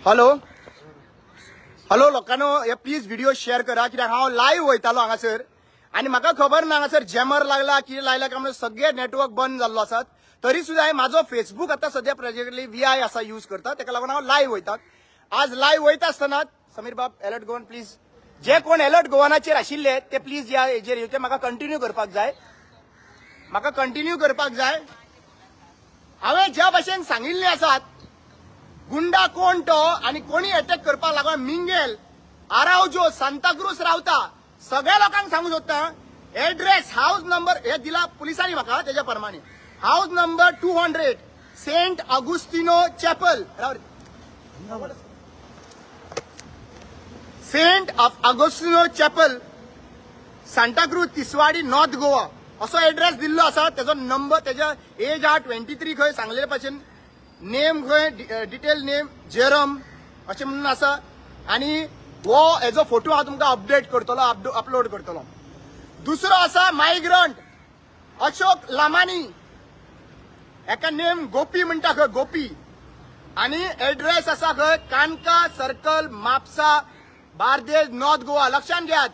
Hello hello लोकांनो, हे please video share करा, कित्याक हांव लायव्ह वयतालो हांगासर आनी म्हाका खबर ना हांगासर जॅमर लागला कितें लायला काय म्हणून सगळे नेटवर्क बंद जाल्लो आसात. तरी सुद्दां म्हाजो फेसबूक आतां सद्या प्रेजेंटली व्हीआय आसा यूज करता, ताका लागून हांव लायव्ह वयतात. आज लायव्ह वयता आसतना समीर बाब अलर्ट गोवन प्लीज, जे कोण अलर्ट गोवनाचेर आशिल्ले ते प्लीज ह्या हेजेर येवचे. म्हाका कंटिन्यू करपाक जाय, म्हाका कंटिन्यू करपाक जाय. हांवें ज्या भाशेन सांगिल्लें आसात, गुंडा कोण तो आनी कोणी अटॅक करपाक लागून मिंगेल आरावजो सांताक्रूज रावता, सगळ्या लोकांक सांगू सोदता. एड्रेस हाऊस नंबर हे दिला पुलिसांनी म्हाका, तेज्या प्रमाणे house number 200 Saint Agostinho Chapel, Saint Agostinho Chapel, Santacruz, Tiswadi, North Goa असो एड्रेस दिल्लो आसा. तेजो नंबर, तेज्या एज आहा 23 खंय सांगलेले भाशेन, नेम खंय डिटेल नेम जेरम अशें म्हणून आसा. आनी हो हेजो फोटो हांव तुमकां अपडेट करतलो, अपलोड करतलो. दुसरो आसा मायग्रंट अशोक लामानी, एका नेम गोपी म्हणटा खंय, गोपी. आनी एड्रेस आसा खंय कानका सर्कल, म्हापसा, बार्देज, नॉर्थ गोवा. लक्षात घेयात,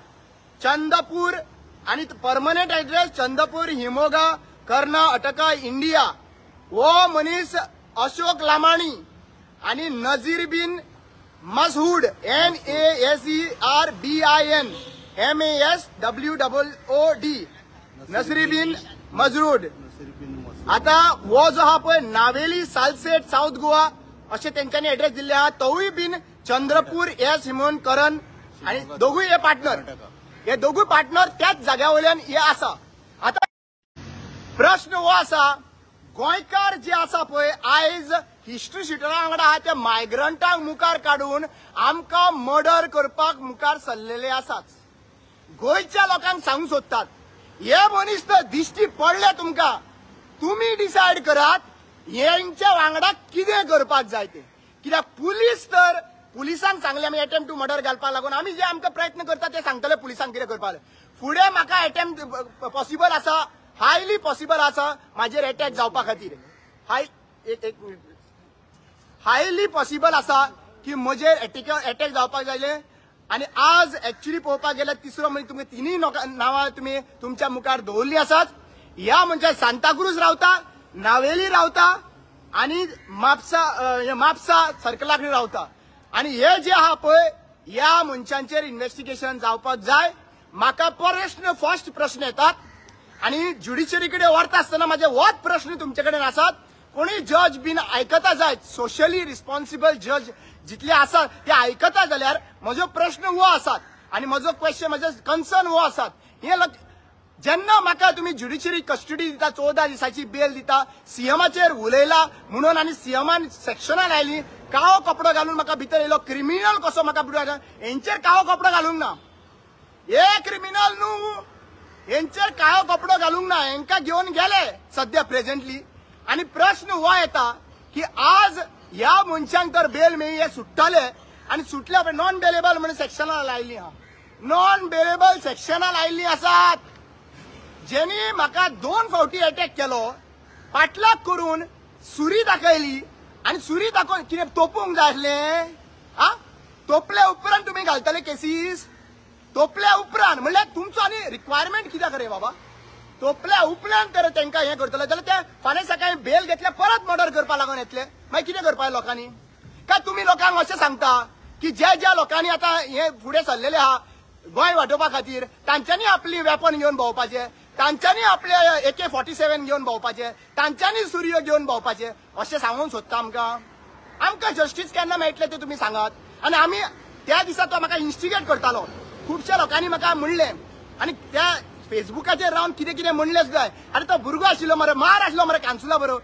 चंदपूर आनी permanent address Chandapur, Shimoga, Karnataka, India. हो मनीस अशोक लामाणी आनी Nazir bin Mashood, NASERBIN MASWOOD, Nasri bin Masrood. आता हो जो आहा पळय नावेली, सालसेट, साऊथ गोवा अशें तेंच्यांनी एड्रेस दिल्ले आहा. तोवूय बीन चंद्रपूर एस हिमोन करण आनी दोगूय हे पार्टनर, हे दोगूय पार्टनर त्याच जाग्या वयल्यान हे आसा. आतां प्रश्न हो आसा, गोंयकार जे आसा पळय आयज हिस्ट्री शिटरा वांगडा आहा ते मायग्रंटांक मुखार काडून आमकां मर्डर करपाक मुखार सरलेले आसात. गोंयच्या लोकांक सांगूंक सोदतात, हे मनीस तर दिश्टी पडले तुमकां, तुमी डिसायड करात हेंच्या वांगडा कितें करपाक जाय तें. कित्याक पुलीस तर पुलिसांक सांगलें आमी एटेम्प्ट टू मर्डर घालपाक लागून आमी जे आमकां प्रयत्न करता ते सांगतले पुलिसांक कितें करपाक. फुडें म्हाका एटेम्प्ट पॉसिबल आसा, हायली पॉसिबल आसा म्हाजेर एटॅक जावपा खातीर. हाय एक मिनिट, हायली पॉसिबल आसा की म्हजेर एटॅक जावपाक जाय. आनी आज एक्चुअली पळोवपाक गेल्यार तिसरो म्हणजे तुमकां तिनूय नांवां तुमी तुमच्या मुखार दवरलीं आसात. ह्या म्हणजे सांताक्रूज रावता, नावेली रावता आनी म्हापसा, म्हापसा सर्कला कडेन रावता. आनी हे जे आहा पळय ह्या मनशांचेर इन्वेस्टिगेशन जावपाक जाय. म्हाका प्रश्न फर्स्ट प्रश्न येतात आनी ज्युडिशरी कडेन व्हरता आसतना म्हाजे होच प्रश्न तुमचे कडेन आसात. कोणी जज बीन आयकता जायत, सोशली रिस्पॉन्सिबल जज जितले आसात ते आयकता जाल्यार म्हजो प्रश्न हो आसात आनी म्हजो क्वेश्चन, म्हजो कन्सर्न हो आसात. हे जेन्ना म्हाका तुमी ज्युडिशरी कस्टडी दिता, 14 दिसाची बेल दिता, सीएमाचेर उलयला म्हणून आनी सीएमान सेक्शनां लायली, काळो कपडो घालून म्हाका भितर येयलो, क्रिमिनल कसो म्हाका भितर, हेंचेर काळो कपडो घालूंक ना, हे क्रिमिनल न्हू, हेंचेर काळो कपडो घालूंक ना, हेंकां घेवन गेले सद्या प्रेझेंटली. आनी प्रश्न हो येता की आज ह्या मनशांक तर बेल मेळ्ळी, हे सुट्टले आनी सुटल्या नॉन बेलेबल म्हणून सेक्शनां लायल्लीं आहा, नॉन बेलेबल सेक्शनां लायल्लीं आसात. जेणी म्हाका 2 फावटी अटॅक केलो, पाटलाग करून सुरी दाखयली आनी सुरी दाखोवन कितें तोपूंक जाय आसलें? आ, तोपल्या उपरांत तुमी घालतले केसीस? तोपल्या उपरांत म्हणल्यार तुमचो आनी रिक्वायरमेंट कित्याक रे बाबा? तोपल्या उपरांत तर तांकां हें करतले जाल्यार ते फाल्यां सकाळीं बेल घेतले परत मर्डर करपाक लागून येतले, मागीर कितें करपाक लोकांनी? काय तुमी लोकांक अशें सांगता की ज्या ज्या लोकांनी आतां हे फुडें सरलेले आहा गोंय वाटोवपा खातीर तांच्यांनी आपली वेपन घेवन भोंवपाचें, तांच्यांनी आपले AK-47 घेवन भोंवपाचें, तांच्यांनी सुरयो घेवन भोंवपाचें अशें सांगूंक सोदता आमकां? आमकां जस्टीस केन्ना मेळटलें तें तुमी सांगात. आनी आमी त्या दिसा तो म्हाका इन्स्टिगेट करतालो, खुबश्या लोकांनी म्हाका म्हणलें आनी त्या फेसबुकाचेर रावन कितें कितें म्हणलें सुद्दां. आरे तो भुरगो आशिल्लो मरे, मार आशिल्लो मरे कान्सुला बरोबर.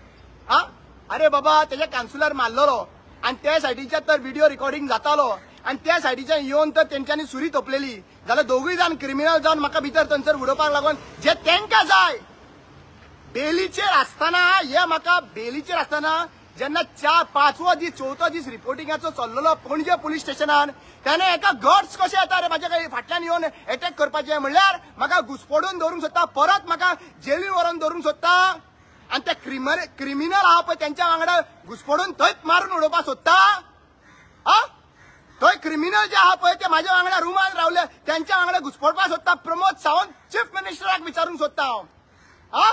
आ, अरे बाबा तेज्या कान्सुलार मारलेलो आनी त्या सायडीच्यान तर व्हिडिओ रिकॉर्डिंग जातालो आनी त्या सायडीच्यान येवन तर तेंच्यांनी सुरी तोपलेली जाल्यार दोगूय जाण क्रिमिनल जावन म्हाका भितर थंयसर उडोवपाक लागून जे तेंकां जाय. बेलीचेर आसतना हे म्हाका बेलीचेर आसतना जेन्ना 4-5वो दीस 4थो दीस रिपोर्टिंगाचो चल्लेलो पणजे पुलीस स्टेशनान, तेन्ना एका गट्स कशे येता रे म्हाज्या फाटल्यान येवन एटॅक करपाचें म्हणल्यार म्हाका घुसपडून दवरूंक सोदता, परत म्हाका जेलीन व्हरोन दवरूंक सोदता. आनी ते क्रिमिनल आहा पळय तेंच्या वांगडा घुसपडून थंयच मारून उडोवपाक सोदता. आ थंय क्रिमिनल जे आहा पळय ते म्हाज्या वांगडा रुमान रावले तेंच्या वांगडा घुसपडपाक सोदता. प्रमोद सावंत चीफ मिनिस्टराक विचारूंक सोदता हांव. आ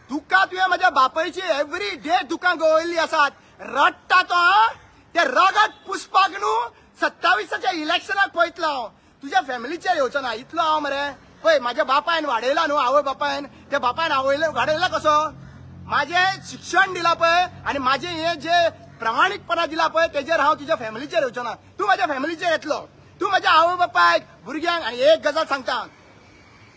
दुकां तुवें म्हाज्या बापायची एवरी डे दुकां गवयल्ली आसात. रडटा तो ते रगत पुसपाक न्हू 27 इलेक्शनाक पळयतलो हांव. तुज्या फॅमिलीचेर येवचो ना इतलो हांव मरे. पळय म्हाज्या बापायन वाडयला न्हू, आवय बापायन, त्या बापायन आवयले वाडयला कसो, म्हाजें शिक्षण दिलां पळय आनी म्हाजें हें जे प्रामाणीकपणा दिला पळय तेजेर हांव तुज्या फॅमिलीचेर येवचो ना. तूं म्हाज्या फॅमिलीचेर येतलो, तूं म्हाज्या आवय बापायक भुरग्यांक. आनी एक गजाल सांगता,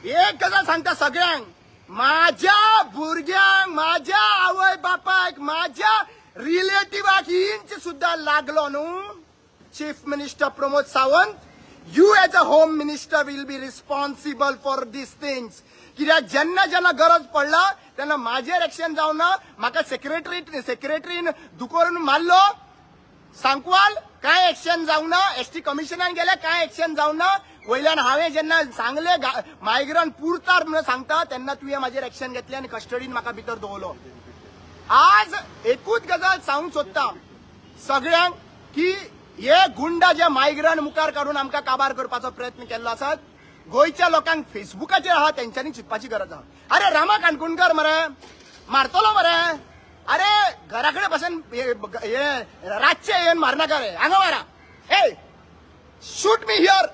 एक गजाल सांगता सगळ्यांक, म्हाज्या भुरग्यांक, म्हाज्या आवय बापायक, म्हाज्या रिलेटिवाक इंच सुद्दां लागलो न्हू, Chief minister Pramod Sawant, you as a home minister will be responsible for these things. कित्याक जेन्ना जेन्ना गरज पडला तेन्ना म्हाजेर एक्शन जावना. म्हाका सेक्रेटरीन दुकोरून मारलो सांकवाल, कांय एक्शन जावंक ना. एसटी कमिशनान गेले, कांय एक्शन जावंक ना. वयल्यान हांवें जेन्ना सांगले मायग्रंट पुरतार म्हणून सांगता तेन्ना तुवें म्हाजेर एक्शन घेतलें आनी कस्टडीन म्हाका भितर दवरलो. आज एकूच गजाल सांगूंक सोदता सगळ्यांक की हे गुंडा जे मायग्रंट मुखार काडून आमकां काबार करपाचो प्रयत्न केल्लो आसात, गोंयच्या लोकांक फेसबुकाचेर आहा तेंच्यांनी चिंतपाची गरज आहा. अरे रामा काणकोणकर मरे मारतलो मरे, अरे घरा कडेन बसून हे रातचे येवन मारनाका रे, हांगा मारा, हे शूट मी here,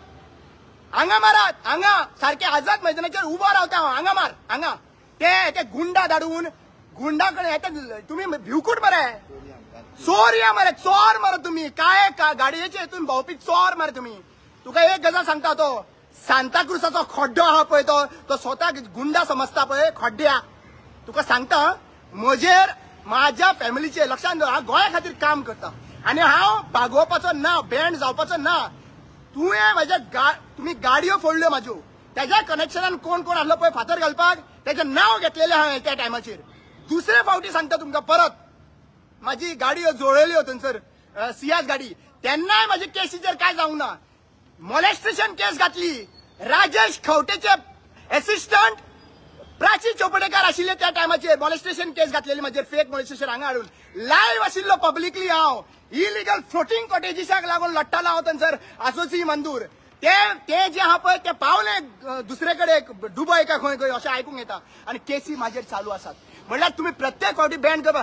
हांगा मारात, हांगा सारके आझाद मैदानाचेर उबो रावता हांव, हांगा मार, हांगा. ते गुंडा धाडून गुंडा कडेन येता तुमी भिवकूट मरे, चोर मरे, चोर मरे तुमी, काय गाडयेचे हितून भोंवपी चोर मरे तुमी. तुका एक गजाल सांगता, तो सांताक्रुजाचो खड्डो आहा पळय तो स्वताक गुंडा समजता पळय खड्ड्या. तुका सांगता म्हजेर म्हाज्या फॅमिलीचेर लक्षान दवर, हांव गोंया खातीर काम करता आनी हांव बागोवपाचो ना, बँड जावपाचो ना. तुवें म्हाज्या तुमी गाडयो फोडल्यो म्हाज्यो, तेज्या कनेक्शनान कोण कोण आसलो पळय फातर घालपाक तेजें नांव घेतलेलें हांवें त्या टायमाचेर. दुसरे फावटी सांगता तुमकां परत, म्हाजी गाडयो जोळयल्यो थंयसर सियाज गाडी, तेन्नाय म्हाजे केसीचेर काय जावंक ना. मॉलेस्टेशन केस घातली, राजेश खवटेचे एसिस्टंट प्राची चोपडेकार आशिल्ले त्या टायमाचेर मॉलेस्टेशन केस घातलेली म्हाजेर, फेक मॉलेस्टेशन हांगा हाडून लायव्ह आशिल्लो पब्लिकली हांव. इलिगल फ्लोटींग कॉटेजीसाक लागून लडटालो हांव थंयसर आसोसी मंदूर. ते जे आहा पळय ते पावले दुसरे कडेन दुबय काय खंय खंय अशें आयकूंक येता आनी केसी म्हाजेर चालू आसात. म्हणल्यार तुमी प्रत्येक फावटी बॅन करपा.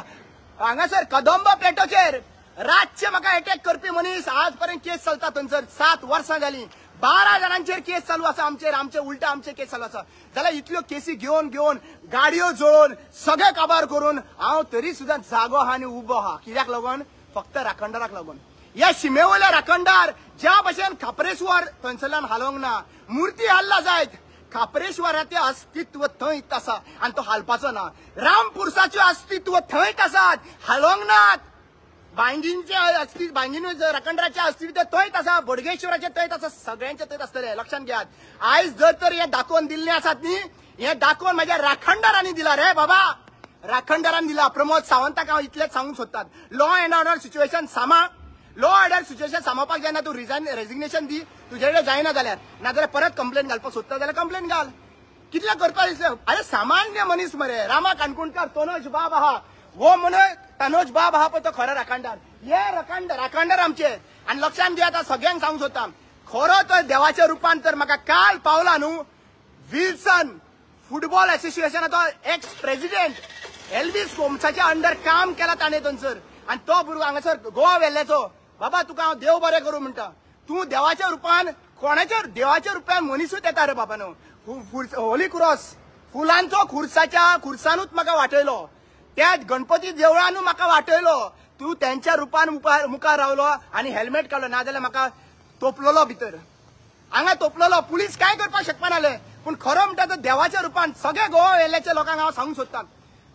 हांगासर कदंबा प्लेटोचेर रातचे म्हाका एटॅक करपी मनीस आज पर्यंत केस चलता थंयसर, 7 वर्सां जाली, 12 जाणांचेर केस चालू आसा आमचेर, आमचे उलटा आमचे केस चालू आसा. जाल्यार इतल्यो केसी घेवन घेवन गाडयो जळोवन सगळे काबार करून हांव तरी सुद्दां जागो आहा आनी उबो आहा. कित्याक लागून? फक्त राखणदाराक लागून. ह्या शिमे वयल्या राखणदार ज्या भशेन खाप्रेश्वर थंयसरल्यान हालोवंक ना, मुर्ती हाल्ला जायत, खाप्रेश्वराचें अस्तित्व थंयच आसा आनी तो हालपाचो ना. रामपुरसाचें अस्तित्व थंयच आसात, हालोवंक नात. बांगींचे अस्तित्व, बांगीन राखणदाराचें अस्तित्व थंयच आसा, बोडगेश्वराचें थंयच आसा, सगळ्यांचें थंयच आसतलें. लक्षांत घेयात, आयज जर तर हें दाखोवन दिल्लें आसात न्ही, हें दाखोवन म्हाज्या राखणदारांनी दिला रे बाबा, राखणदारान दिला. प्रमोद सावंताक हांव इतलेंच सांगूंक सोदतात, लॉ एंड ऑर्डर सिच्युएशन सांबाळ, लॉ ऑर्डर सिच्युएशन सांबाळपाक जायना, तूं रेजिग्नेशन दी, तुजे कडेन जायना जाल्यार, नाजाल्यार परत कंप्लेन घालपाक सोदता जाल्यार कंप्लेन घाल. कितलें करपाक दिसलें? अरे सामान्य मनीस मरे रामा काणकोणकर, तनोज बाब आहा, हो म्हणून तनोज बाब आहा पळय तो खरो राखणदार. हे राखणदार आमचे. आनी लक्षांत घेयात, सगळ्यांक सांगूंक सोदता, खरो तो देवाच्या रुपान तर म्हाका काल पावला न्हू विल्सन फुटबॉल असोसिएशनाचो एक्स प्रेसिडेंट एल्वीस गोम्साच्या अंडर काम केला ताणें थंयसर. आनी तो भुरगो हांगासर गोवा वेल्ल्याचो, बाबा तुका हांव देव बरें करूं म्हणटा, तूं देवाच्या रुपान कोणाच्या देवाच्या रुपान मनिसूच येता रे बाबा न्हू. होली क्रॉस फुलांचो खुर्साच्या खुर्सानूच म्हाका वाटयलो, त्या गणपती देवळानूच म्हाका वाटयलो, तूं तेंच्या रुपान मुखार रावलो आनी हेल्मेट काडलो, नाजाल्यार म्हाका तोपलेलो भितर, हांगा तोपलेलो. पुलीस कांय करपाक शकपानाले. पूण खरो म्हणटा तो देवाच्या रुपान सगळे गोवा वेल्ल्याच्या लोकांक हांव सांगूंक सोदता,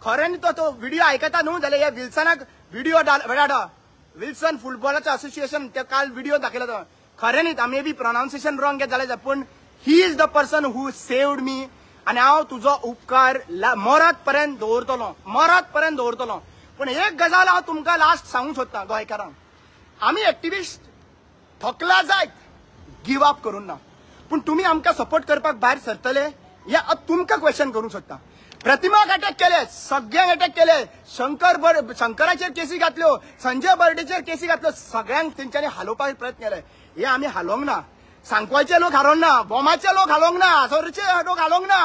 खऱ्यांनी तो व्हिडिओ आयकता न्हू जाल्यार ह्या विल्सनाक व्हिडिओ धाडा. विल्सन फुटबॉलाचें असोसिएशन ते काल व्हिडिओ दाखयला तो, खऱ्यांनीच मे बी प्रोनाउन्सिएशन रॉंग घेत जाल्यार, पूण he is the person who saved me. आनी हांव तुजो उपकार मरत पर्यंत दवरतलो, मरत पर्यंत दवरतलो. पूण एक गजाल हांव तुमकां लास्ट सांगूंक सोदता गोंयकारांक, आमी एक्टिविस्ट थकला जायत, गिव अप करूंक ना, पूण तुमी आमकां सपोर्ट करपाक भायर सरतले हे तुमकां क्वेश्चन करूंक सोदता. प्रतिमाक अटॅक केले, सगळ्यांक अटॅक केले, शंकराचेर केसी घातल्यो, संजय बर्डेचेर केसी घातल्यो, सगळ्यांक तेंच्यांनी हालोवपाक प्रयत्न केले. हे आमी हालोवंक ना, सांकवाळचे लोक हारोवंक ना, बोमाचे लोक हालोवंक ना, आजोरचे लोक हालोवंक ना,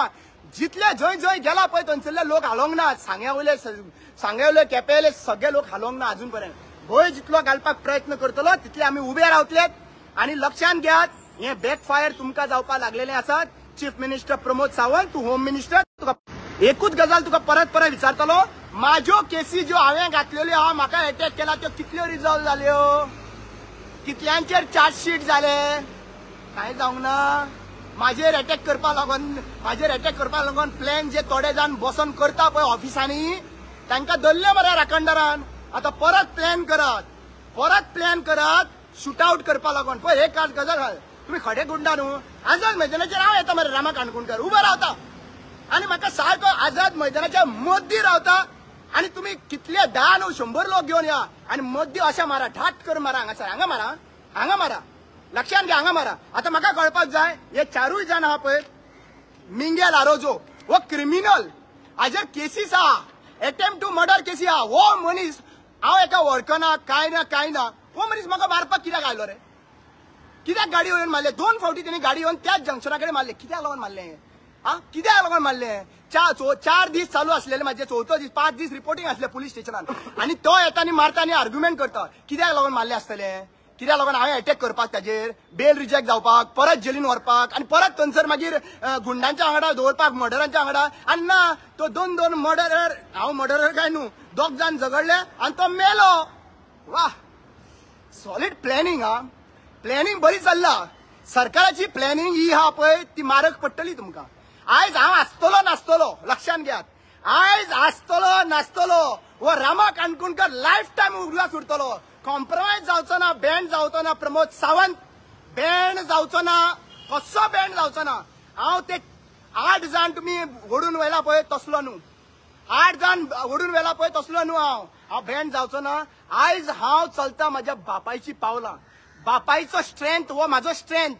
जितले जंय जंय गेला पळय थंयसरले लोक हालोवंक ना, सांग्या वयले केपें वयले सगळे लोक हालोवंक ना अजून पर्यंत. भंय जितलो घालपाक प्रयत्न करतलो तितले आमी उबे रावतले. आनी लक्षांत घेयात, हे बॅकफायर तुमकां जावपाक लागलेले आसात. चीफ मिनिस्टर प्रमोद सावंत, तूं होम मिनिस्टर, तुका एकूच गजाल तुका परत परत विचारतलो, म्हाज्यो केसी ज्यो हांवें घातलेल्यो आहा, म्हाका एटॅक केला त्यो कितल्यो रिजॉल्व जाल्यो, कितल्यांचेर चार्जशीट जाले, कांय जावंक ना. म्हाजेर एटॅक करपाक लागून, म्हाजेर एटॅक करपाक लागून प्लॅन जे थोडे जाण बसोन करता पळय ऑफिसांनी, तांकां धरले मरे राखणदारान. आतां परत प्लॅन करात, परत प्लॅन करात शूट आउट करपाक लागून. पळय एक गजाल घाल, तुमी खडे गुंडा न्हू, आझाद मैदानाचेर हांव येता मरे रामा काणकोणकर उबो रावता आनी म्हाका सारको आझाद मैदानाच्या मदीं रावता आनी तुमी कितले 10 न्हू 100 लोक घेवन या आनी मदीं अशें मारा, ठाट करून मारा, हांगासर हांगा मारा, हांगा मारा, लक्षांत घे हांगा मारा. आतां म्हाका कळपाक जाय, हे चारूय जाण आहा पळय, मिंगेल आरोजो हो क्रिमिनल, हाजेर केसीस आहा, एटेम्प्ट टू मर्डर केसी आहा. हो मनीस हांव एका वळखना, कांय ना कांय ना, हो मनीस म्हाका मारपाक कित्याक आयलो रे? कित्याक गाडी येवन मारले? 2 फावटी तेणी गाडी येवन त्याच जंक्शना कडेन मारले. कित्याक लागून मारले? आ, कित्याक लागून मारले? 4 दीस चालू आसलेले म्हाजे, चवथो दीस 5 दीस रिपोर्टिंग आसले पुलीस स्टेशनान, आनी तो येता आनी मारता आनी आर्ग्युमेंट करता. कित्याक लागून मारले आसतले? कित्याक लागून हांवें एटॅक करपाक, ताजेर बेल रिजेक्ट जावपाक, परत जेलीन व्हरपाक आनी परत थंयसर मागीर गुंडांच्या वांगडा दवरपाक, मर्डरांच्या वांगडा. आनी ना तो 2 मर्डरर, हांव मर्डरर काय न्हू, 2 जाण झगडले आनी तो मेलो. वा, सॉलीड प्लॅनिंग. हा, प्लॅनिंग बरी चल्ला सरकाराची, प्लॅनिंग ही आहा पळय ती मारक पडटली तुमकां. आयज हांव आसतलो नासतलो, लक्षांत घेयात, आयज आसतलो नासतलो हो रामा काणकोणकर लायफ टायम उगडास उरतलो. कॉम्प्रोमायज जावचो ना, बँड जावचो ना, प्रमोद सावंत बँड जावचो ना, कसो बँड जावचो ना. हांव ते 8 जाण तुमी ओडून व्हेला पळय तसलो न्हू, 8 जाण ओडून व्हेला पळय तसलो न्हू हांव, हांव बँड जावचो ना. आयज हांव चलता म्हाज्या बापायची पावलां, बापायचो स्ट्रेंथ हो म्हाजो स्ट्रेंथ,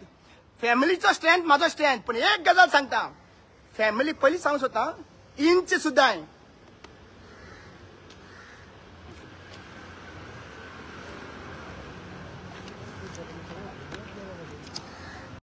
फॅमिलीचो स्ट्रेंथ म्हाजो स्ट्रेंथ. पण एक गजाल सांगता, फॅमिली पयलीं सांगू सोदता, इंच सुद्दां